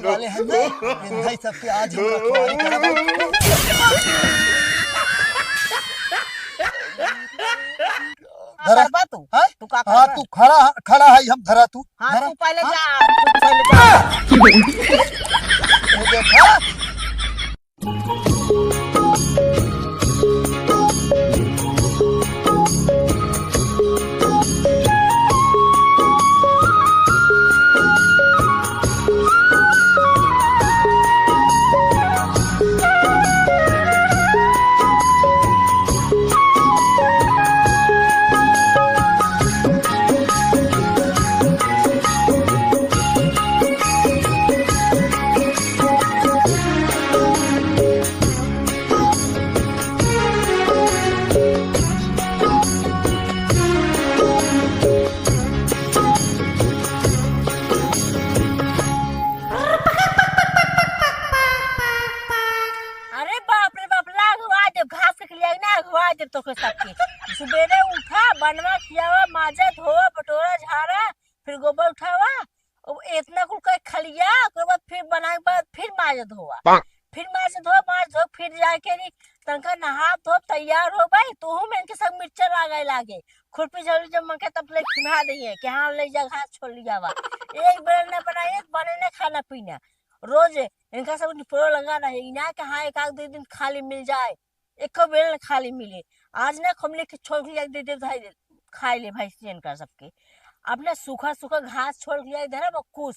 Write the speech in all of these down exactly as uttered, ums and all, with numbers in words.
वाले हैं ना, इन्हीं सबके आज हम रखवारी करब। का धरा। करबा तू? हाँ? तू का हाँ, करबा? तू खड़ा, खड़ा है, हम धरा तू। हाँ, धरा। तू पहले हाँ? जा, तू पहले जा। ये देखा? अरे बाप रे बाप, ला अगवा देब, घास के खिलियाई ना, अगवा देब तोके सबके। सुबेरे उठा, बनवा खियावा, माजा धोवा, बटोरा झारा, फिर गोबर उठावा, अब इतना कुल कई खलिया, ओकर बाद फिर बनाए के बाद फिर माज धोवा। पाक। फिर माज धो, माज धो, फिर जाके नी तनका नहा धो तैयार हो भाई, तोहू में इनके सब मिर्चा लागे लागे। खुरपी झड़ू जब मंगे तब ले खिमा दइहे कि हाँ ले जा घास छोड़ लिया बा। एक बेर न बनाए, एक बने न खाना पीना। रोज इनका सब निपोरो लगा रहे, इना के हाँ एक आध दो दिन खाली मिल जाए। एको बेर न खाली मिले। आज ना हमने के छोड़ के दे दे भाई, खाए ले भाई से इनका सबके। अपना सूखा सूखा घास छोड़ के दे रहा कुछ,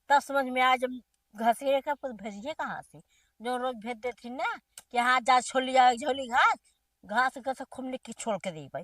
तब समझ में आए जब घसीरे का कुछ भेजिए कहाँ से, जो रोज भेज देथिन ना कि हाँ जा छोड़ लिया झोली घास, घास के सब हमने के छोड़ के दे भाई।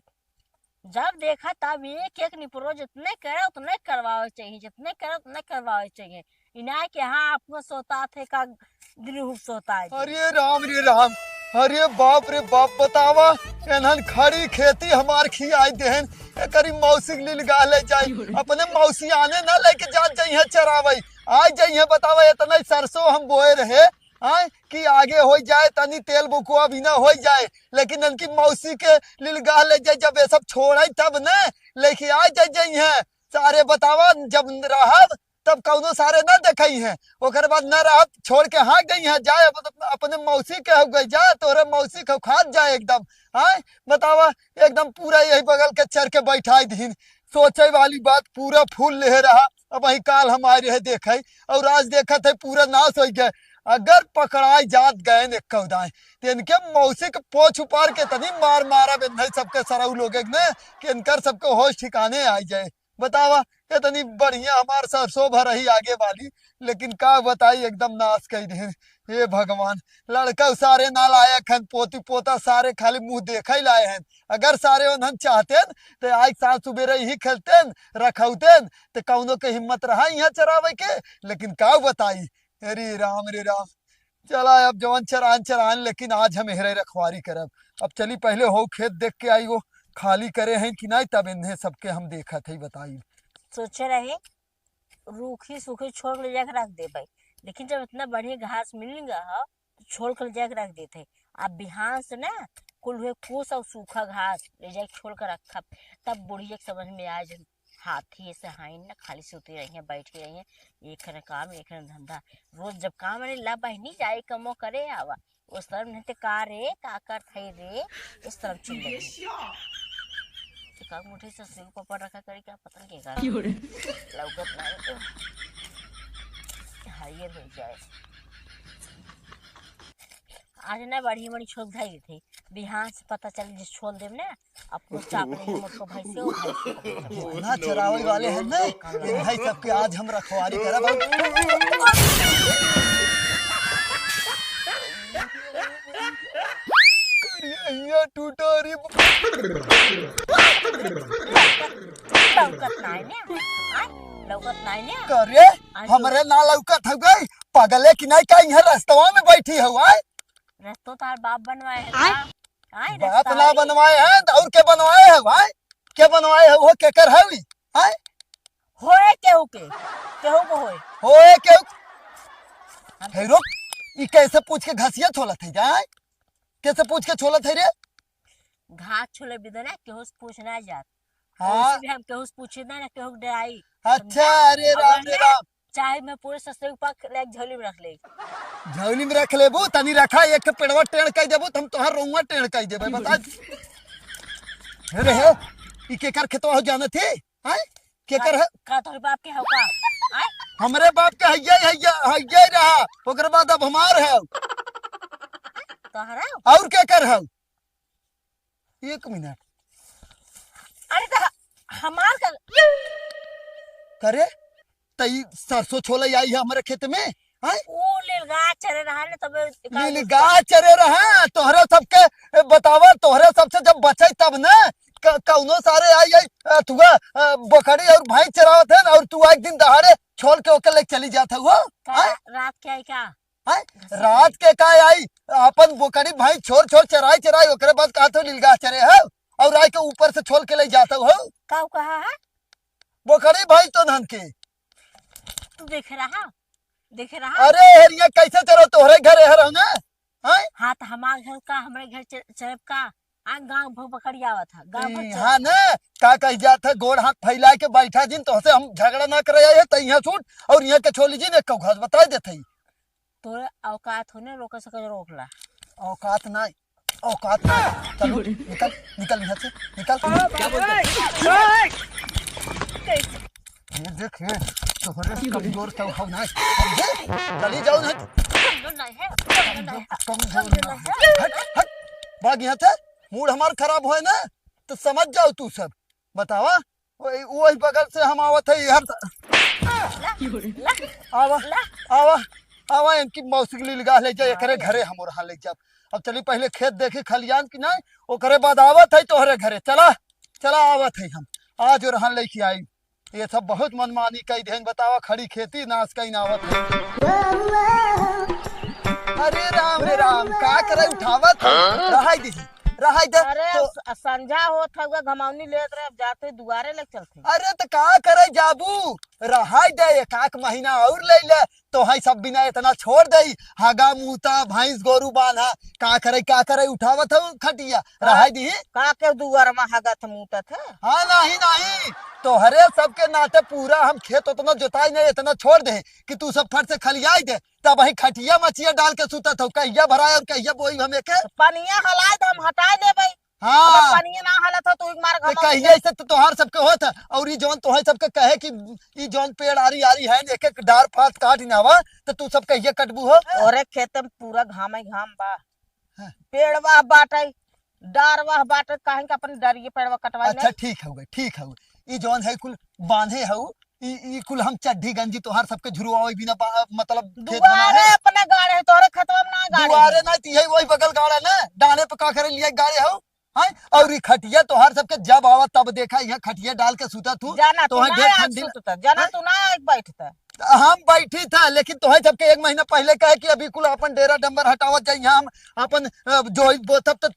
जब देखा तब एक एक निपरो जितने करे उतने करवावे चाहिए, जितने करे उतने करवावे चाहिए। इनाय के हाँ आपको सोता थे का द्रिहुप सोता है। अरे राम रे राम, अरे बाप रे बाप, बतावा, एनहन खड़ी खेती हमार खियाई देहन, एकरी मौसी के लीलगाह ले जाई, अपने मौसी आने ना लेके जात जइहे चरावई, आ जइहे, बतावा, इतना सरसों हम बोए रहे, आय, कि आगे होई जाए, तनी तेल बुकवा भी ना होई जाए, लेकिन इनकी मौसी के लीलगाह ले जाए, जब ये सब छोड़े तब न लेके आ जाए जइहे। सारे बतावा, जब रहब तब कौनो सारे ना देखई हैं, ओकर बाद ना रहब, छोड़ के हाँक गई हैं, जाए अप-, अपने मौसी के हो गई, जा तोरे मौसी के खात जाए एकदम। आय, बतावा, एकदम पूरा यही बगल के चर के बैठाई दीन। सोचे वाली बात, पूरा फूल लेहे रहा, अब वही काल हमारे है देखे, और आज देखत है पूरा नाश हो गए। अगर पकड़ाई जात गए न कौदाए, तो इनके मौसी के पोछ उपार के तनी मार मारा बेंधई सबके सरऊ लोग ने, कि इनकर सबके होश ठिकाने आ जाए। बतावा, इतनी बढ़िया हमार सरसों भर रही आगे वाली, लेकिन का बताई, एकदम नाश कर देन। हे भगवान, लड़का सारे ना लायक हन, पोती पोता सारे खाली मुंह देखे लाए हन। अगर सारे उन्हन चाहतेन, तो आज साँझ सुबेरे यही खेलतेन, रखौतेन, तो कौनो के हिम्मत रहा यहाँ चरावे के। लेकिन का बताई, अरे राम रे राम। चला अब जवन चरान चरान, लेकिन आज हम एहरे रखवारी करब। अब चली पहले हो खेत देख के आई, वो खाली करे हैं कि नहीं, तब इन्हें सबके हम देखत है बताई। सोचे रहे रूखी सूखी छोड़ के ले जाके रख दे भाई, लेकिन जब इतना बढ़िया घास मिल गया हो तो छोड़ के ले जाके रख देते हैं। अब बिहान से ना कुल हुए फूस और सूखा घास ले जाके छोड़ के रखब, तब बुढ़िया के समझ में आ जाए। हाथी से हाइन ना खाली सुती रही है, बैठी रही है, एक न काम एक न धंधा। रोज जब काम नहीं ला बहनी जाए कमो करे आवा, उस तरह नहीं ते का रे, का करत है रे, उस तरह चुन ले। ये का मुठे से सिर को ऊपर रखा करे, क्या पता नहीं क्या क्यों रे? लौकत नहीं तो हरियर हो जाए। आज ना बड़ी बड़ी छोल धाई थे, बिहान से पता चल जे छोल देव ना, अपनो चाप ले मोटको भाई से, ओ भाई से। ना चरावे वाले हैं ना, ये भाई सबके आज हम रखवारी करब। करिया हिया टूटा रे। लौकत नाय ने, आय, लौकत नाय ने। करे, आज हमरे ना लौकत हो गई, पगले की नहीं का यहाँ रस्तवा में बैठी हो, आय? रस्तो तार बाप बनवाए है आय? का? आय, बाप रस्ता ना है। बनवाए है, तो और के बनवाए है, आय? के बनवाए है, वो केकर है, आय? होए केहू के, केहू को होए। होए केहू। हम हे रुक, ई कैसे पूछ के घसिया छोलत है, आय? कैसे पूछ के छोलत है रे? घास छोले बिदना, केहू से पूछना जात। हाँ। वैसे भी हम केहू से पूछे ना, ना केहू के डराई। अच्छा, समझा? अरे और राम रे ना, राम। चाहे मैं पूरे ससुर के पास ले एक झोली में रख ले। झोली में रख लेबू, तनी रखा, एक ठे पेड़वा टेढ़ कइ देबू, त हम तोहार रोंगवा टेढ़ कइ देबे, बता। अरे हे, ई केकर खेतवा हो जानत ही? हैं? केकर है? का तोहरे बाप के हौ का? हैं? हमरे बाप के हइये, हइये, हइये रहा, ओकर बाद अब हमार है। तोहरा? और केकर है? एक मिनट। अरे त ह-, हमार का? करे, त ई सरसों छोले आई है हमरे खेत में, हैं? ऊ लिलगा चरे रहा ने, तबे का लिलगा चरे रहा, तोहरे सबके, ए, बतावा, तोहरे सबसे जब बचे तब न, क-, कौनो सारे आई, आई, अ, तुआ, अ, बकरी और भैंस चरावत है न, और तू एक दिन दहाड़े छोल के ओके ले चली जात है वो, का हैं? रात के आई का? हैं? रात के का आई? अपन बोकरी भैंस छोर छोर चराई चराई, ओकरे बाद कहत हो लिलगा चरे हो, और आई के ऊपर से छोल के ले जात हो। का कहा है? बोकरी भैंस तो धन के। तू देखे रहा, देखे रहा। अरे हेरिया, कैसे चरो तोहरे घरे हर हो ना? हैं? हाँ, तो हमार घर का, हमरे घर च-, चरब का? आ, गाँव भर बकरी आवत है, गाँव भर ई, चरब। हाँ ना, का कही जात है, गोड़ हाथ फैला के बैठा जिन, तोहसे हम झगड़ा ना करे आए हैं, त यहाँ छूट और यहाँ के छोली जिन, एक घास बताई देत है। तोरे औकात हो ने, रोके सके रोक ला। औकात ना, औकात ना। चलो, निकल, निकल यहाँ से, निकल। क्या बोलते हैं? ये देख, ये तोहरे कमजोर से उठाओ ना। समझे? चली जाओ ना। कमजोर नहीं है, कमजोर नहीं है। कमजोर ना है। हट, हट, भाग यहाँ से। मूड हमार खराब होए ना, तो समझ जाओ तू सब। बतावा, वही, वही बगल से हम आवत है, हर ला, ला, आवा, ला। आवा, आवा, इनकी मौसी के लिए लगा ले जा, एकरे घरे हम ओरहन ले जाब। अब चली पहले खेत देखी खलियान की नहीं, ओकरे बाद आवत है तोहरे घरे। चला, चला आवत है हम, आज ओरहन लेके आई। ये सब बहुत मनमानी कई देन, बतावा, खड़ी खेती नाश कई नावत है। अरे राम रे राम, का करे उठावत है? रहाई दीही, रहाई दे। अरे तो स-, संझा होत हउए, घमौनी लेत रहे, अब जाते दुआरे ले चलते। अरे तो का करे जाबू, रहाई दे, एक आक महीना और ले ले, तोहई सब बिना इतना छोड़ देई, हगा मूता, भैंस गोरू बांधा, का करे, का करे, उठावत हऊ खटिया, का, रहाई दी। का के दुआर में हगत मूतत है? हाँ, नहीं, नहीं, तोहरे सबके नाते पूरा हम खेत उतना जोताई नहीं, इतना छोड़ दे कि तू सब फट से खलियाई दे, तब वही खटिया मचिया डाल के सुतत हऊ, कहिया भराए और कहिया बोई हम एके? तो पनिया हलाए दे, हम हटाए लेबे। हाँ। अब पनिया ना हलत हो, तू एक मार तो घामा कहिया उठे। ऐसे तो तोहार सबके होत है, और ई जौन तोहार सबके कहे कि ई जौन पेड़ आरी आरी है, एक एक डार पात काट नावा, तो तू सब कहिया कटबू हो? ओरे खेत में पूरा घामे घाम बा। हाँ। पेड़ वाह बाटे, डार वाह बाटे, काहे के अपन डरिये पेड़वा कटवाई अच्छा, नहीं? ठीक हउए, ठीक हउए। ई जौन है कुल बांधे हऊ, ई, ई कुल हम चड्ढी गंजी तोहार सबके झुरवावे बिना बा-, मतलब खेत बना दुआरे है। अपने गाड़े है, तोहरे खेतवा में ना गाड़े दुआरे है। ना, ती है वही बगल गाड़ा ना, डाले पे का करे लिए गाड़े हऊ? हैं? और ई खटिया तोहार सबके जब आवा तब देखा, यहाँ खटिया डाल के सुता तू, जाना तू तोहे ना ढेर आज ठंडी ल-, सुतता, जाना हैं? तू ना आज बैठता। हम बैठी था, लेकिन तोहे सबके एक महीना पहले कहे कि अभी कुल अपन डेरा डंबर हटावत जाई, यहाँ हम अपन, अ, जोई बोतब त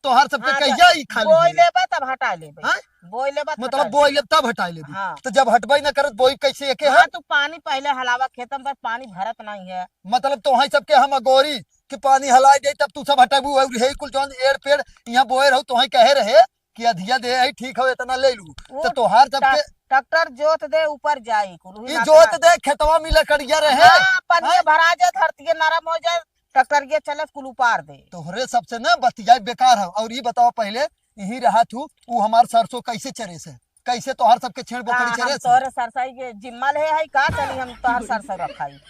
तोहार सबके हाँ, कहिया ई खाली बोई होई? लेबे तब हटा लेबे। हैं? बोई लेबे तब मतलब हटा बोई लेबे। लेब तब हटाई लेबे। हाँ। तो जब हटबे ना करत बोई कैसे एके हाँ, है? तू पानी पहले हलावा खेतम पर पानी भरत नहीं है। मतलब तोहे सबके हम अगोरी कि पानी हलाई दे तब तू सब हटाबू और हे कुल जौन एड़ पेड़ यहाँ बोए रहू तोहे कहे रहे कि अधिया दे है ठीक हो इतना ले लू। वो तो तोहार सबके टा-, ट्रैक्टर जोत दे ऊपर जाई कुल, वही ई ना जोत तोहार दे खेतवा में लकड़िया रहे। हाँ, पनिया हैं? भरा जाए, धरती नरम हो जाए, ट्रैक्टर ये चले कुल उपार दे। तोहरे सबसे ना बतियाई बेकार है। और ई बतावा पहले, यही रहा तू, ऊ हमार सरसों कैसे चरे से, कैसे तोहार सबके छेड़ बोकरी का चरे हम से? तोहरे सरसई के जिम्मा ले है का? चली हम तोहार सरसई रखाई।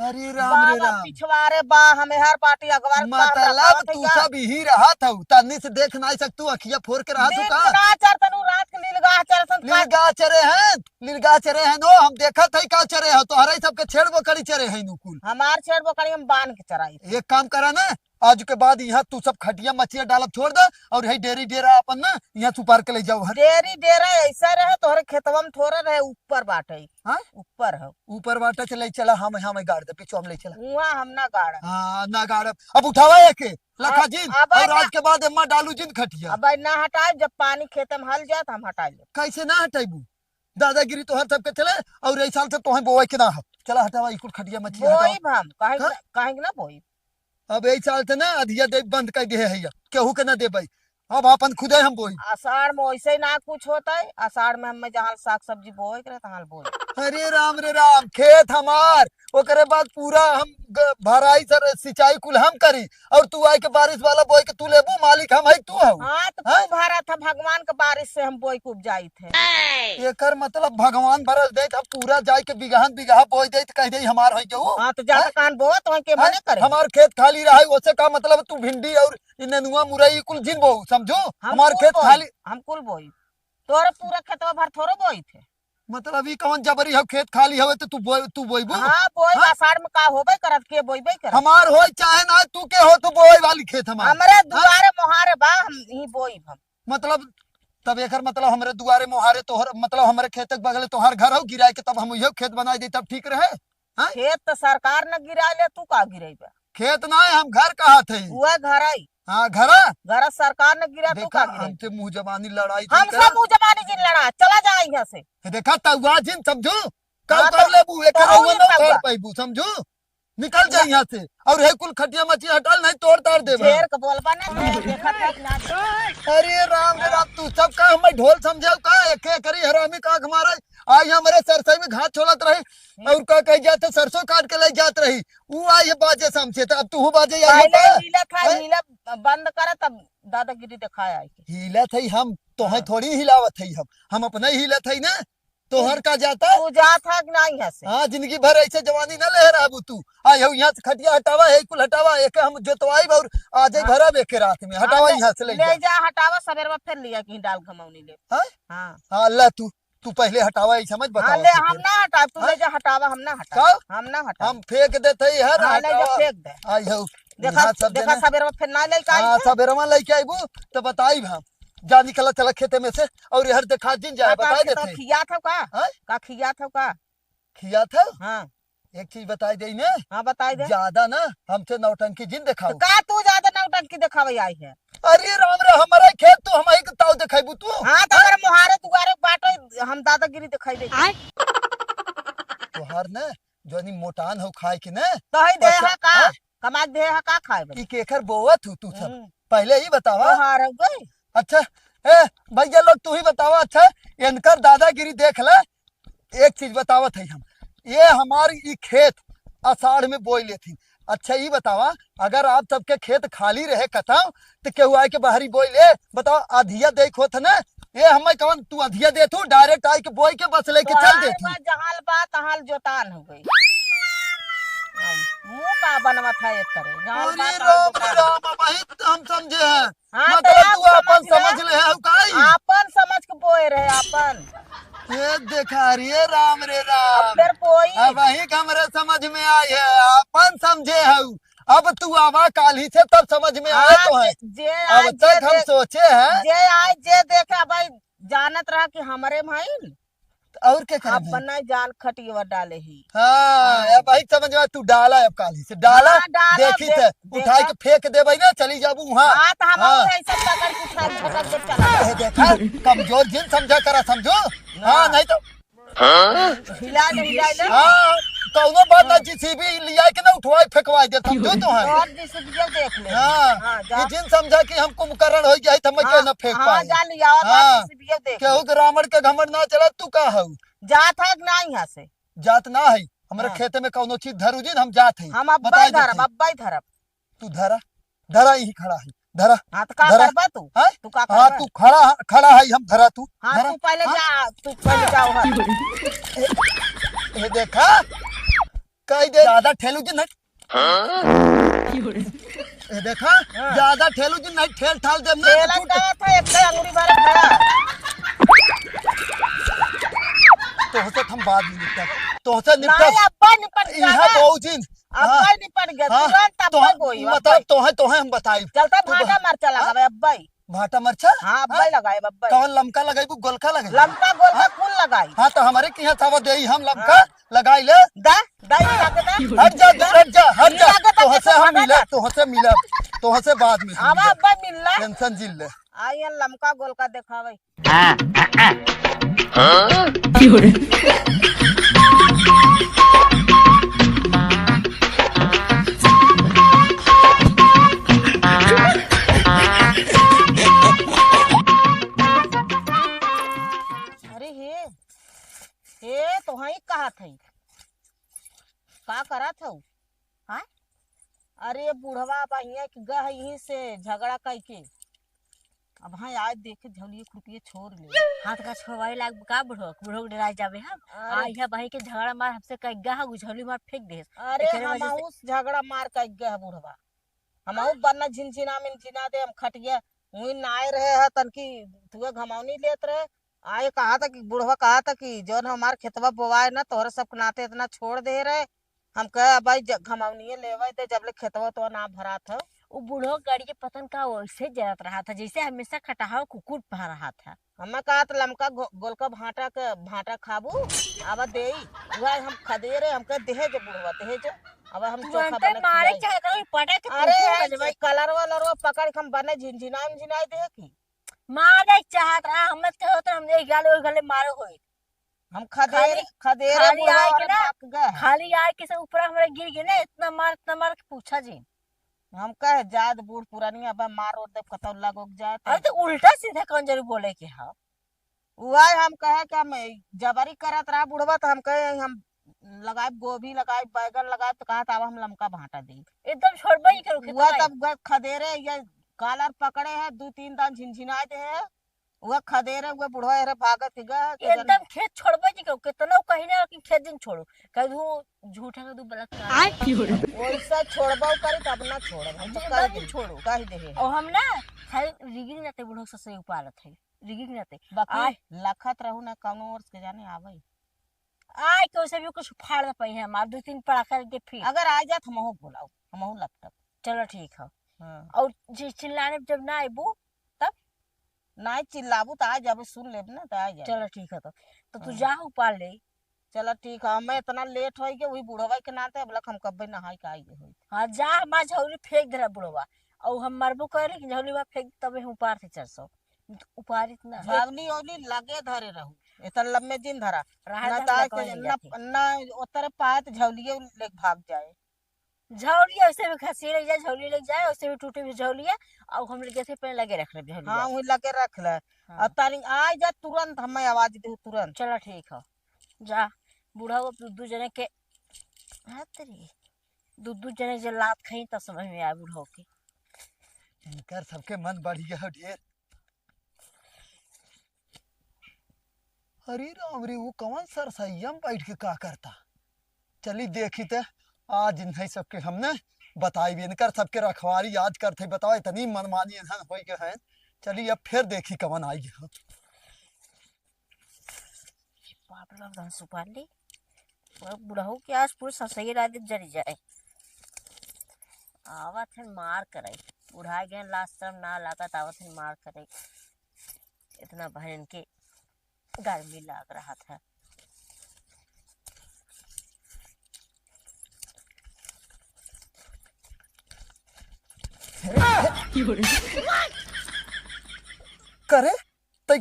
अरे राम रे बाबा राम। पिछवारे बा, हमें हर बाटी अगवार बा, हम मतलब रखावत है तू का? सब यही रहत हऊ, तन्नी से देख नाई सकतू, अखिया फोर के रहत हऊ दिन का? ना चर तनु रात के नीलगाह चर सन का? नीलगाह चरे हैं, नीलगाह चरे हैं नो, हम देखत है का चरे हो, तोहरे सबके छेड़ बोकरी चरे हैं नु कुल। हमार छेड़ बोकरी हम बांध के चराई। एक काम करा ना, आज के बाद यहाँ तू सब खटिया मचिया डालब छोड़ दे और यही डेरी डेरा अपन ना यहाँ सुपार के ले जाओ हर। डेरी डेरा ऐसा रहे, तोहरे खेतवा में थोड़ा रहे, ऊपर बाटे। हाँ? ऊपर हो। ऊपर बाटे से ले चला, हम, हम गाड़ दे, पीछे हम ले चला। वहाँ हम ना गाड़ब। हाँ, ना गाड़ब। अब उठावा एके, लखा अब, जिन, अब और ना आज के बाद एम्मा डालू जिन खटिया। अब ना हटाए, जब पानी खेत में हल जाए तो हम हटाए लेब। कैसे ना हटाइबू? दादागिरी तोहर सबके चले, और यही साल से तोहे बोए के ना हो। चला हटावा, ई कुल खटिया मछली हटावा। बोइब हम, काहे के हाँ? ना, काहे के ना बोइब? अब यही साल से ना अधिया दे बंद कर दे है, केहू के ना देबै। अब आपन खुदे हम बोई। आषाढ़ में वैसे ही ना कुछ होता है, आषाढ़ में हमें जहाँ साग सब्जी बोए के रहे, तहाँ बोए। अरे राम रे राम, खेत हमार, ओकरे बाद पूरा हम ग-, भराई सर, सिंचाई कुल हम करी, और तू आए के बारिश वाला बोए के तू लेबू, मालिक हम है, तू हऊ। हाँ, तो हाँ? तू भरा था, भगवान के बारिश से हम बोए के उपजाई थे। एकर मतलब भगवान बरस दे, हम पूरा जाए के बिगहन बिगहा बोए दे, तो कह दे हमार हो जाऊ। हाँ, तो ज्यादा हाँ? कान बोत, वहीं के हाँ? मने करे। हमार खेत खाली रहे, ओसे का मतलब तू भिंडी और ई नेनुआ, मुरई, कुल जिन बोऊ, समझू? हम हमार कुल खेत बोई, खाली। हम कुल बोई। तोरे पूरा खेतवा भर थोड़ो बोई थे। मतलब, ई कौन जबरी हौ, खेत खाली हवे तो तू बोई, तू बोईबू? हाँ, बोई, हाँ? आषाढ़ में का होबे करत, के बोईबे करत? हमार होई चाहे ना, तू के हो, तू बोए वाली खेत हमार? हमरे हाँ? दुआरे मोहारे बा, हम ही बोई हम। मतलब, तब एकर मतलब हमरे दुआरे मोहारे तोहर, मतलब, हमरे खेत के बगले तोहार घर हो, गिराए के तब हम उहे खेत बनाई दे, तब ठीक रहे? हाँ? खेत तो सरकार न गिराए ले, तू का गिराइबा? खेत ना है, हम घर कहत हई। उहे घर आई। हाँ, घरा? घर सरकार न गिरा, तू देखा, का गिराई? हमसे मुँह जबानी लड़ाई जिन हमसे करा। मुँह जबानी जिन लड़ा, चला जा यहाँ से। ये देखा, तउआ जिन समझू, का हाँ, कर तो लेबू, एक तो रउआ ही ना तउआ। उखाड़ पाइबू, समझू? निकल जा ना। यहाँ से। और है कुल खटिया मची हटाल, नहीं तोड़ ताड़ देबा। ढेर के बोलबा ना, ढेर देखत है कि ना देखत है। अरे राम रे राम, तू सब का हमें ढोल समझाऊ का? एक एक करी हरामी का हमारा आई हमरे सरसोई में घास छोलत रही, हम्म। और का कही जात, सरसों काट के ले जात रही, ऊ आई है बाजे समझे, तो अब तू बाजे आई पहले बता। हिलत है, हैं? हिला बंद कर, तब दादागिरी दिखाए आई के। हिलत है हम, तोहे हाँ। थोड़ी हिलावत है हम, हम अपने ही हिलत है ना, तोहर तू, का जाता? तू जात है कि नहीं यहाँ से? हाँ, जिंदगी भर ऐसे जवानी ना ले रहबू तू, आई हो यहाँ से खटिया हटावा, है कुल हटावा, एक हम जोतवाई और आज हाँ। भरब एक रात में, हटावा हाँ, ले, यहाँ से ले ले जा। जा, हटावा, सवेरवा फिर लिया कहीं डाल घमौनी ले। हाँ? हाँ। हाँ, अल्लाह तू तू पहले हटावा, ई समझ हाँ, बतावा ले, तू हम फिर। ना हटाब, तू हाँ? ले जा, हटावा, हम ना हटाब, का? हम ना हटाब। हम फेंक देत हई, हर हाँ, ले जा, हटावा। फेंक दे। आई हो, देखा, यहाँ सब देखा, देना। सबेरवा फिर ना लेके आई हाँ, है। सबेरवा लेके आइबू, तो बताइब हम। जा निकला, चला खेते में से, और हर देखा जिन जाए, हाँ, का बताए खेतवा देते। खियात हो का? हाँ? का खियात हो का? खियात हो? हाँ। एक चीज बताई देई ने। हाँ, बताई दे। ज्यादा ना हमसे नौटंकी जिन तो देखाऊ। का तू ज्यादा नौटंकी देखावे आई है? अरे राम रे, हमारा खेत तू हमारी के ताऊ देखाईबू तू? हाँ, तो हाँ? अगर मोहारे दुआरे बाटे, हम दादागिरी देखाई दे। आय। तोहार ने जोनी मोटान हो खाए के ने। तो ही दे पचा-, है का? हाँ? कमा के दे है का खाए बने? ई केकर बोवत हूँ तू सब? हम्म। पहले ही बतावा। तोहार हो गई। अच्छा, ए, भैया लोग तू ही बतावा, अच्छा, इनकर दादागिरी देख ले, एक चीज बतावत है हम, ये हमारी ई खेत आषाढ़ में बोई लेथिन। अच्छा, ई बतावा, अगर आप सबके खेत खाली रहे कतौ, तो केहू आए के बाहरी बोई ले? बताओ, अधिया देख होत है ना? ये हमें कौन तू अधिया दे तू? डायरेक्ट आए के बोई के बस लेके चल तोहार देथिन। बा जहाल बा, तहाल जोतान हो गई। मुंह का बनवत है एक तरह, जहाल बा, अरे तहाल राम रे जोतान। राम, अब वही तो हम समझे हैं। हाँ, तो मतलब आप तू आपन समझ ले। समझ ले हउ काई? आपन समझ के बोए रहे, आपन। ये देखा रे राम रे राम। अब फिर कोई अब वही के हमरे समझ में आई है, आपन समझे हउ। अब तू आवा काल्हि से तब समझ में आए हाँ, तो है। जे, जे अब आए, तक जे हम देख-, सोचे हैं। जे आए, जे देखे, अब भाई जानत रहा कि हमरे भाई और के करे अब भाई? बनाई जाल खटियवा डाले ही। हाँ, हाँ। अब भाई समझ में, तू डाला अब काल्हि से, डाला, हाँ, डाला, देखी दे-, थे, उठाई देखा। के फेंक देबै ना, चली जाबू वहाँ। हाँ, तो हम हाँ। और ऐसा पकड़ के उठा के झटक दे, चला जा। ए, देखा, कमजोर जिन समझा करा, समझो? हाँ। हाँ, नहीं तो हिला ले, हिला ले। हाँ, कौनो बात ना, हाँ। जेसीबी लिया के ना उठवाई फेंकवाई देता, जो तो है। और जेसीबी देख ले। हाँ, हाँ, जा। ये जिन समझा कि हम कुंभकर्ण हो गया है, तो हम हाँ, क्यों ना फेंक हाँ, पाए? जा लिया, और हाँ। जेसीबी देख ले। केहू के रावण के घमंड ना चला, तू का हऊ? जात है कि ना यहाँ से? जात ना है, हमरे हाँ। खेते में कौनो चीज धरू जिन, हम जात है। हम अब्बे बताए देत धरब, है। अब्बे धरब। तू धरा, धरा, यही खड़ा है, धरा, हाँ, तो का धरा। करबा तू? हाँ? तू का हाँ, करबा? तू खड़ा, खड़ा है, हम धरा तू, हाँ, धरा। तू पहले हाँ? जा, तू पहले जाओ, हाँ। ए, ए, देखा, कही दे, ज्यादा ठेलू जिन, हट। हाँ? ए, देखा, हाँ। ज्यादा ठेलू जिन, नहीं ठेल ठाल देब ना, ठेला तो टूट। का था, एक अंगुरी भर खड़ा। तोहसे हम बाद में निपटब, तोहसे निपटब। नहीं, अब्बे निपट इहाँ जाना। बाबूजी, अब हाँ। भाई निपट गया, हाँ, तुरंत अब तोहे, भाई बोई, अब मतलब भाई। तोहे, तोहे हम बताई। चलता तू भाटा ब-, मरचा हाँ? लगावे, अब भाई। भाटा मरचा? हाँ, अब हाँ? भाई लगाए, अब भाई। कौन लमका लगाई, गोलका लगाई? लमका, गोलका हाँ? कुल लगाई। हाँ, तो हमारे के यहाँ सावा देई हम लमका हाँ। लगाई ले। दा, दा, ये लाके दा। हट जा, दूर हट जा, हट ये जा। लाके दा, तोहसे देखो, हम भाटा मिले, जा। तोहसे मिले, तोहसे बाद में हम आवा, मिले। अब भाई मिल ले। टेंशन जिन ले। आई ये लमका, गोलका देखावे। का करत हऊ? हाँ? अरे बुढ़वा बहिया के गह यहीं से झगड़ा कइके। अब हाँ आज देखे झौलिए खुरपिए छोड़ ले। हाथ का छोड़वाई लाग का बुढ़ो, बुढ़ो के डराई जाबे हम। अरे। आ इहे बही के झगड़ा मार हमसे कइ गह झौली मार फेंक दे। अरे एकरे वजह से हमहू से झगड़ा मार कइ गह बुढ़वा। हमहू बन्ना झिनझिना मिनझिना दे हम खटिया। उही नाय रहे है तनकी तुए घमौनी लेत रहे। आए कहा था कि बुढ़वा कहा था कि जौन हमार खेतवा बोवाए ना तोहरे सबके नाते इतना छोड़ दे रहे। हम कहे अब भाई ज-, घमौनिये लेवे दे जबले खेतवा तो ना भरात हो। उ बुढ़वा गाड़ी के पतन का वैसे जरत रहा था जैसे हमेशा खटाहा कुकुर पा रहा था। हमें कहा था लमका गो-, गोलका भाटा के भाटा खाबू। अब देई वह हम खदेरे हमके देहे जो बुढ़वा देहे जो। अब हम चोखा तुरंते बना मारे खिलाई। चाहे तो पटा के अरे कुकुर यार, बजवाई। कलरवा लरवा पकड़ के हम बने झिनझिनाई झिनाई देहे की। मारे चाहत रहा, हम तो होत हम एक गाल ओइ गले मारो होई। हम खदेर, खाली, खदेरे खाली बुढ़वा आए के वाला ना, थक गए। खाली आए के से ऊपर हमरा गिर गए ना, इतना मार, इतना मार के पूछा जी। हम कहे जात बूढ़ पुरानी अब मार और देव कतौ लगोक जाए तो। अरे तो उल्टा सीधा कौन जरूर बोले के हा? उहे हम कहे कि हम जबरी करत रहा बुढ़वा तो हम कहे हम लगाए गोभी लगाए बैगन लगाए तो कहा था अब हम लमका भाटा दी। एकदम छोड़बे ही करो उहे खेतवा। तब गए खदेरे ये कालर पकड़े है दू तीन दान झिनझिनाए दे है। वह खदेरे हुए बुढ़वा एरे भागत के गए, के एकदम जाने। खेत छोड़बे जी कहो, कितनो कहीं ना कि खेत जिन छोड़ो। कह दू झूठा कह दू बलात्कार। आय। वैसा छोड़बो करे तब ना छोड़ब, हम तो जी, कह एकदम दे, छोड़ो। कह दे है। और हम ना खाली रिगिंग नाते बुढ़ो ससुर उपालत है, रिगिंग नाते। बाकी आय। लखत रहू ना कौनो वर्ष के जाने आवे। आय के उसे भी कुछ फाड़ दे पाई है हमार दो तीन पड़ा करके फिर। अगर आ जात हमहू बोलाओ, हमहू लपटब। चलो ठीक है। हाँ। और जी चिल्लाने जब ना आबू तब? ना चिल्लाबू तो आ जाबे, सुन लेब ना तो आ जाबे। चलो ठीक है तो, तो तू हाँ। जा उपाल ले। चलो ठीक है, हमें इतना लेट होई के वही बुढ़वा के नाते अब लक हम कब्बे नहाई के आई गए होई। हाँ जा हमार झौली फेंक दे रहा बुढ़वा, और हम मरबो करे कि झौली में फेंक तबे हम उपार थे चार सौ। उपारित ना है। झौली औली लगे धरे रहू, इतना लम्बे जिन धरा। रहा ना जा, तार लकवा के ले ना, जाते। ना उतर पाए तो झौलिए लेके भाग जाए। झौलिया वैसे भी खसी ले जाए, झौलिया ले जाए, वैसे भी टूटे भी झौलिया, और हम लोग जैसे पहले लगे रख ले झौलिया। हाँ, वही लगे रख ले। हाँ। और तारी आ जा तुरंत, हमें आवाज दे तुरंत। चलो ठीक है, जा बुढ़ा वो दू, दू जने के हाथ रे, दू, दू जने जे लात खाई तब समझ में आए बुढ़ा के। इनकर सबके मन बढ़ गया हो ढेर। अरे राम रे, वो कौन सरसैया में बैठ के का करता? चली देखी ते, आज इन्हें सबके हमने बताई भी, इनकर सबके रखवारी आज करते, बताओ इतनी मनमानी इन्हन होई गए हैं। चली अब फिर देखी कौन आई है। बाप रे, बाप, धन सुपारी। वो बुढ़ऊ के आज पूरे ससुराल रात जरी जाए। आवत है मार करे, बुढ़ा गए, लाज शर्म ना लागत, आवत है मार करे। इतना बहन के गर्मी लाग रहा था। करे, तो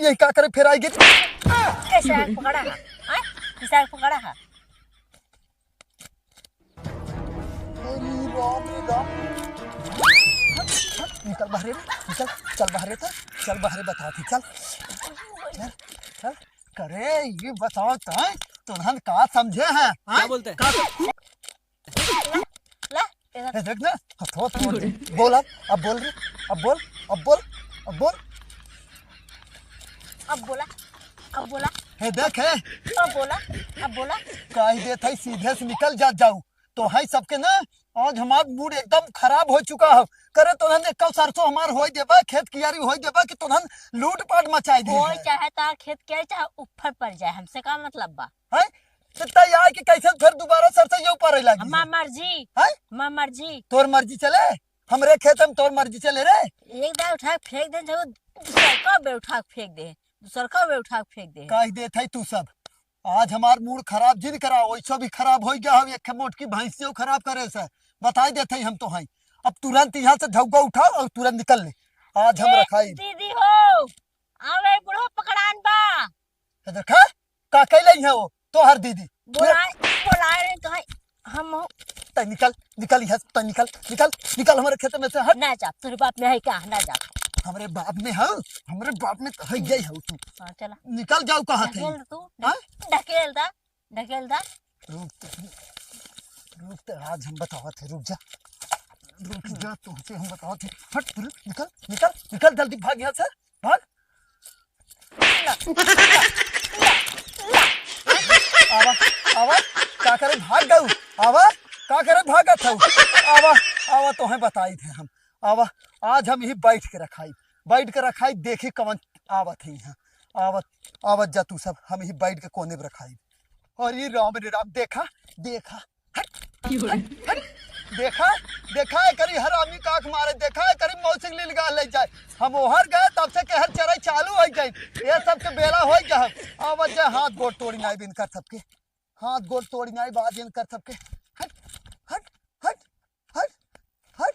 ये का करे फिर आई गई? कैसे आग पकड़ा है? आय? कैसे आग पकड़ा है? अरे राम रे राम। निकल बाहरे रे, निकल, चल बाहरे तो, चल बाहरे बता थी, चल। चल, चल। करे, ये बताओ तो, तुरंत का समझे हैं? क्या बोलते हैं? का ला, इधर। ए, देख ना, हथवा तोड़ दे। बोल अब, अब बोल रे, अब बोल, अब बोल, अब बोल। अब बोला, अब बोला। हे देख, हे। अब बोला, अब बोला। कह देत है, सीधे से निकल जात जाऊ। तो है सबके ना, आज हमार mood एकदम खराब हो चुका है। करे तोहन एक सरसों हमार होई देबा, खेत कियारी होई देबा कि तोहन लूटपाट मचाई दे होई है। चाहे तार खेत कियारी चाहे ऊपर पड़ जाए, हमसे का मतलब बा? हैं? तो तैयार के कैसे फिर दोबारा सरसों ये ऊपर लागी? हमार मर्जी। हैं? हमार मर्जी। तोर मर्जी चले? हमरे खेत में तोर मर्जी चले रे? एक दाव उठा के फेंक दे, जब दूसर का बे उठा के फेंक दे, दूसर का बे उठा के फेंक दे। कह देत है तू सब, आज हमार mood खराब जिन करा, वैसो भी खराब हो गया हम, एक मोटकी भैंसियों खराब करे से, बताई देत है हम तो हैं। अब तुरंत यहाँ से झौका उठाओ और तुरंत निकल ले, आज हम ए, रखाई। दीदी हो, आवे बुढ़ो पकड़ान बा। ए, देखा, का कैले है वो, तोहर दीदी। बोलाए, बोलाए रहे तो है, हम हो। तै निकल, निकल यहाँ से, तै निकल, निकल, निकल हमारे खेत में से, हट। ना जा, तोरे बाप में है का, ना जा। हमरे बाप में है, हमरे बाप में तो है, यही है तू। हाँ, चला। निकल जाओ, कहा थे। ढकेल तू, हाँ? ढकेल दा, ढकेल दा। रुक तो। रुक, तो आज हम बतावत है, रुक जा, रुक जा, तुमसे हम बतावत है। हट, रुक, निकल, निकल, निकल, जल्दी भाग यहाँ से, भाग। आवा, आवा, का करे भाग गऊ? आवा, का करे भागत हऊ? आवा, आवा, तोहे बताई थे हम। आवा, आज हम यही बैठ के रखाई, बैठ के रखाई, देखी कवन आवत है यहाँ। आवत, आवत जा तू सब, हम यही बैठ के कोने पे रखाई। अरे राम रे राम, देखा, देखा, हट, हट, हट। देखा, देखा, एकरी हरामी का आँख मारे, देखा, एकरी मौसी के लीलगाह ले जाए। हम ओहर गए, तब से केहर चराई चालू हो जाए, ये सब के बेला हो गया। आवत जाए, हाथ गोड़ तोड़ी नाई बिन कर सबके, हाथ गोड़ तोड़ी नाई बात बिन कर सबके। हट, हट, हट, हट, हट।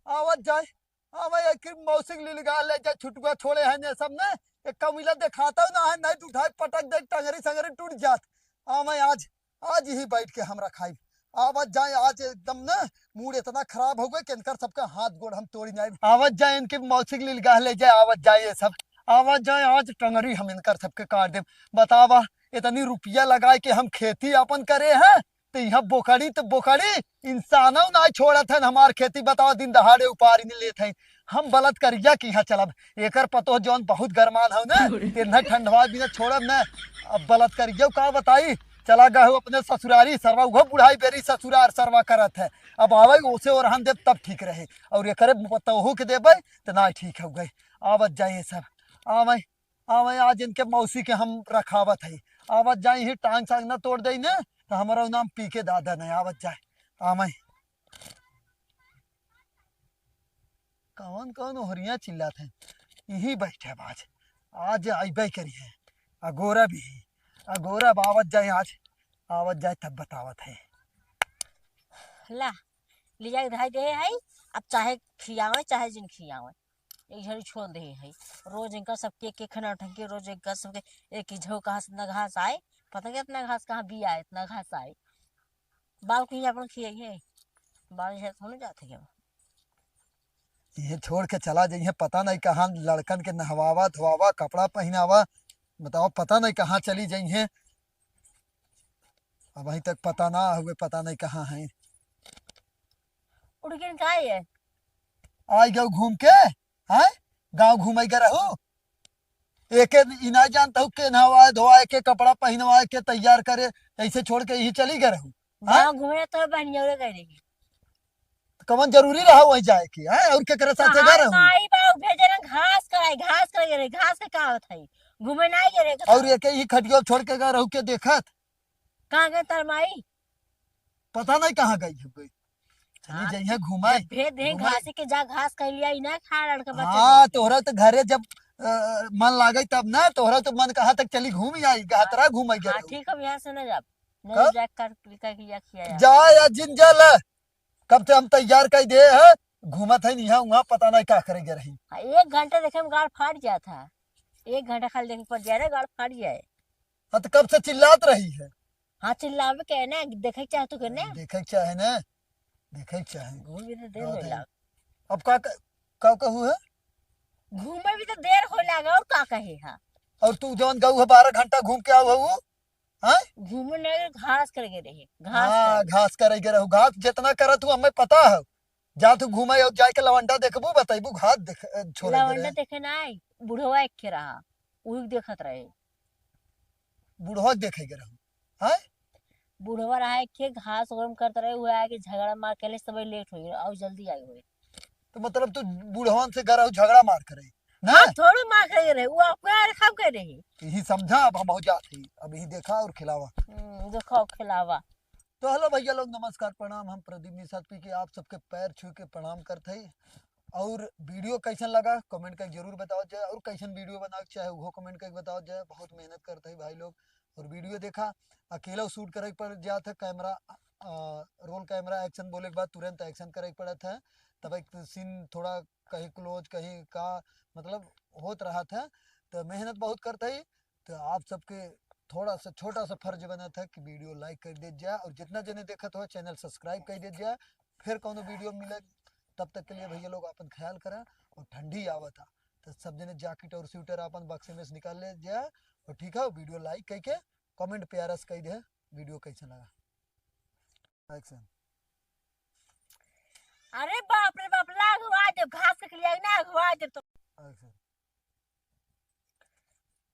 आवत जाए, आवत जाए, एकरी मौसी के लीलगाह ले जाए, छुटुआ छोड़े हैं ये सब ने, एक कमीला देखाता ना है, नहीं तो उठाए पटक दे, टंगरी संगरी टूट जात। आवत जाए, आज, आज यही बैठ के हम रखाई। आवत जाए, आज एकदम ना मूड इतना खराब हो गए कि इनकर सबका हाथ गोड़ हम तोड़ी जाए। आवत जाए, इनके मौसी के लीलगाह ले जाए, आवत जाए ये सब, आवत जाए, आज टंगरी हम इनकर सबके काट देब। बतावा, इतनी रुपया लगाए के हम खेती अपन करे हैं, तो यहाँ बोकड़ी तो बोकड़ी, इंसानों ना छोड़त है हमार खेती। बतावा, दिन दहाड़े उपारी नहीं लेत है। हम बलत करिया के यहाँ चलब, एकर पतोह जौन बहुत गरमान हौ ना, तेन्हा ठंडवा बिना छोड़ब ना। अब बलत करिया का बताई, चला गए हो अपने ससुरारी, सरवा उहो बुढ़ाई बेरी ससुरार सरवा करत है। अब आवे ओसे ओरहन देब तब ठीक रहे, और एकरे पतोहू के देबे तो ना ठीक हो गए। आवत जाए सब, आवे, आवे आज इनके मौसी के हम रखावत है। आवत जाए ही टांग सांग ना तोड़ दे ने, तो हमारा नाम पी के दादा नहीं। आवत जाए, आवे। कौन कौन ओहरिया चिल्लात है, यही बैठे बाज, आज अइबे करी है। अगोरा भी, अगोरा बावत जाए आज, आवत जाए तब बतावत है। ला, ले जाके धराई दे है, अब चाहे खियावे चाहे जिन खियावे, एक झड़ी छोड़ दे है। रोज इनका सबके एक एक खाना उठा के, रोज इनका सबके एक ही झोंका से इतना घास आए, पता नहीं इतना घास कहाँ भी आए, इतना घास आए। बाल कहीं अपन खियाई है, बाल झड़ थोड़ी जाते हैं। ये छोड़ के चला जाइए, पता नहीं कहाँ लड़कन के नहवावा धोवावा, कपड़ा पहनावा, बताओ पता नहीं कहाँ चली जाइए। अब अभी तक पता ना हुए, पता नहीं कहाँ है। उड़ के कहाँ है? आई गऊ घूम के, हैं? गाँव घूमे के रहू, एके ई ना जानता हूँ के नहवाए धोवाए के, कपड़ा पहनवाए के, तैयार करे, ऐसे छोड़ के यही चली गए रहू। हाँ? गाँव घूमे तो बहनियोरे गए रही। तो कवन जरूरी रहा वहीं जाए के, हैं? और केकरे साथे गए कहाँ रहू? माई बाबू भेजे ना घास कराए, घास करे गए रहे, घास के का होत है? घूमे ना गए रहे। और एके ही खटिया छोड़ के गए रहू के देखत? कहाँ गए तार माई? पता नहीं कहाँ गई हो गई। चली हाँ, जाइए घुमाए, जब भेज दे घुमाए। घास के जा, घास कर लिया, ई ना खा लड़का बच्चा हाँ, के। तोहरा तो घरे जब, अ, मन लागे तब ना, तोहरा तो मन कहा तक चली घूम आई, गहतरा घूम आई हाँ, गए। ठीक, हम यहाँ से ना जाब। नहीं कब? जाए कर, कर, कर, किया, किया यार। जा या जिन जा ले, कब से हम तैयार कर दे है, घूमत है यहाँ वहाँ, पता नहीं का करे गए रही। हाँ, एक घंटा देखे में गाड़ फाट जात है, एक घंटा खाली देखे पड़ जाए रे, गाड़ फाट जाए। हाँ, तो कब से चिल्लात रही है? हाँ, चिल्लावे के है ना, देखे के चाहे तो के ना। देखे के चाहे ना, देखे के चाहे। घूम भी तो देर हाँ, होए दे। लाग। अब का क-, का कहू है? घूमे भी तो देर होए लाग, और का कहे है? और तू जौन गऊ है बारह घंटा घूम के आऊ है वो? हाँ? घूमे नहीं, घास करे के रहे, घास हाँ, करे। घास करे के रहू, घास जितना करत हूँ हमें पता है। जा तू घूमे और जाए के लवंडा देखबू, बतैबू घास देख, अ, छोड़े के लवंडा रहे। देखे ना आई, बुढ़वा एक के रहा, उही देखत रहे। बुढ़वा के देखे के रहू, हाँ? बुढ़वा रहा एक के, घास ओकरे में करत रहे, हुआ आके झगड़ा मार के ले, सब लेट हो गए और जल्दी आए हुए। तो मतलब तू बुढ़वन से घर झगड़ा मार करे, ना? हाँ, थोड़ो मार करे रहे, वो आपको यार खाब करे रहे। यही समझा, अब हम हो जात ही, अब यही देखा और खिलावा। हम्म, देखा और खिलावा। तो हेलो भैया लोग, नमस्कार, प्रणाम। हम प्रदीप निषाद पी के आप सबके पैर छू के प्रणाम करत हई। और वीडियो कैसन लगा, कमेंट करके जरूर बताओ जाए, और कैसन वीडियो बनावे के चाहे, वो कमेंट करके बताओ जाए। बहुत मेहनत करत हई भाई लोग, और वीडियो देखा, अकेला शूट करे के पड़ जात है, कैमरा, अ, रोल कैमरा एक्शन बोले के बाद तुरंत एक्शन करे के पड़त है, तब एक सीन थोड़ा कहीं क्लोज, कहीं का, मतलब, होत रहत है, तो मेहनत बहुत करत हई। तो आप सबके थोड़ा सा, छोटा सा फर्ज बनत है कि वीडियो लाइक कर देत जाए, और जितना जने देखत हो, चैनल सब्सक्राइब कर देत जाए। फिर कौनो वीडियो मिले, तब तक के लिए भैया लोग अपन ख्याल करें, और ठंडी आवत है, तो सब जने जैकेट और स्वेटर अपन बक्से में से निकाल ले जाए, और ठीक है, वीडियो लाइक करके कमेंट प्यारा से कर दे, वीडियो कैसे लगा। Action। अरे बाप रे बाप, ला अगुआ देब, घास के लिए ना अगुआ देब तो। Action।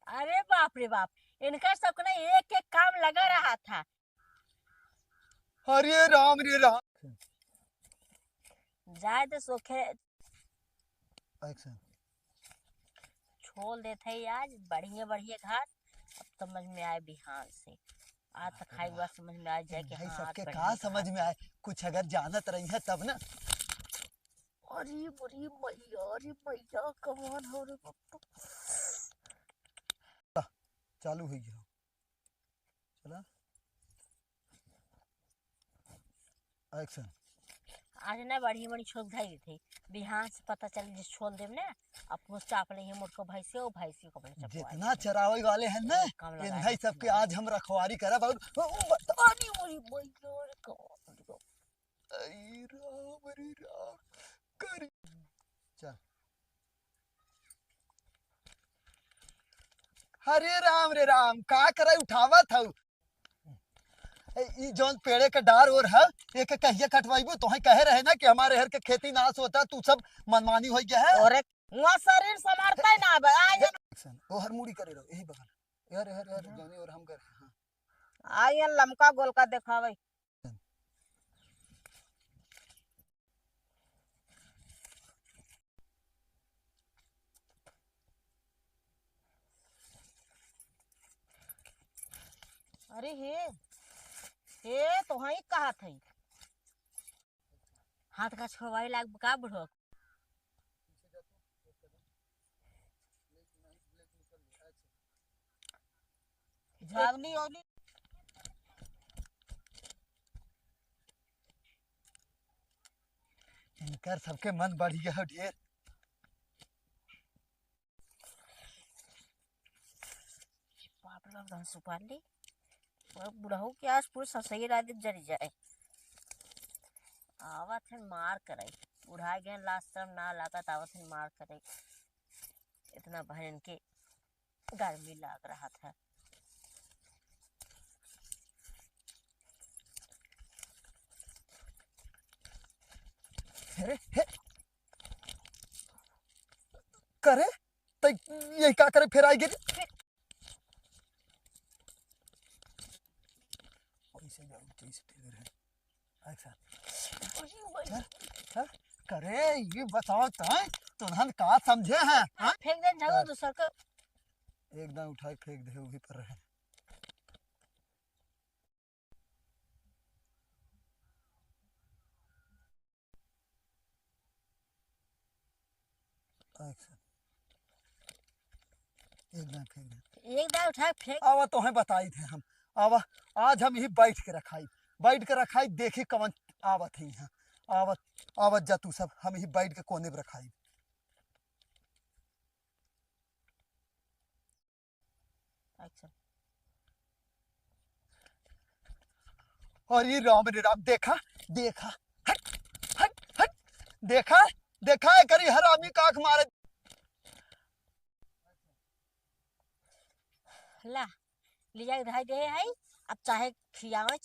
अरे बाप रे बाप, इनका सबके ना एक एक काम लगा रहा था। अरे राम रे राम। जाए दे सोखे। Action। छोल देत है आज बढ़िया बढ़िया घास। अब समझ में आए बिहान से। आज तो खाई हुआ समझ में आ जाए कि भाई, हाँ, आज सबके बढ़िया का समझ घास। में आए, कुछ अगर जानत रही है तब ना। अरे बड़ी मैया, अरे मैया, कमान हो रे बाप। चालू हो गया। चला। Action। आज ना बड़ी बड़ी छोल धई देते, बिहान से पता चल जे छोल देब ना, अपनो चाप ले मोटको भैंसे, ओ भैंसे को अपने चपवा जितना दे। चरावे वाले हैं ना, काम लगा इन भाई दे। सबके आज हम रखवारी करब और, और बता-, अरे, अरे, भैया रे, कमाल। अरे राम, अरे राम, कर। चल। हरे राम रे राम, का करे उठावत हऊ? ए, ई जौन पेड़े के डार ओर है, एके कहिया कटवाइबू? तोहे कहे रहे ना कि हमारे हर के खेती नाश होता, तू सब मनमानी हो गया है। अरे, वहाँ शरीर संभालता ही ना बा। आ ये Action। ओ हर मुड़ी करे रहो, यही बगल। यार, यार, यार, जाने और हम कर, हाँ। आ ये लमका गोलका देखावे। अरे हे, हे, तोहई कहत हई। हाथ का छोड़वाई लाग का बुढ़ो? झावली ओली। इनकर सबके मन बढ़ गया हो ढेर। बाप रे बाप, धन सुपारी। वो बुढ़ऊ के आज पूरे ससुर रात जरी जाए। आवत है मार करे। बुढ़ा गए, लाज शर्म ना लागत, आवत है मार करे। इतना बहन के गर्मी लाग रहा था। अरे, हे। करे, तै यही का करे फेराई गिरी? कैसे जाऊँ, कैसे ठीक रहे? अच्छा। चल, चल, करे, ये बताओ तो, तुरंत का समझे हैं, हाँ? फेंक दे, जाओ कर। दूसर को। एक दान उठाए फेंक दे, वही पर रहे। Action। एक दान फेंक दे। एक दान उठा के फेंक। आवा, तोहे बताई थे हम। आवा, आज हम यही बैठ के रखाई, बैठ के रखाई, देखी कवन आवत है यहाँ। आवत, आवत जा तू सब, हम यही बैठ के कोने पे रखाई। Action। अरे राम रे राम, देखा, देखा, हट, हट, हट, देखा, देखा, एकरी हरामी का आँख मारे। ला, ले जाके धई दे है, अब चाहे खियावे,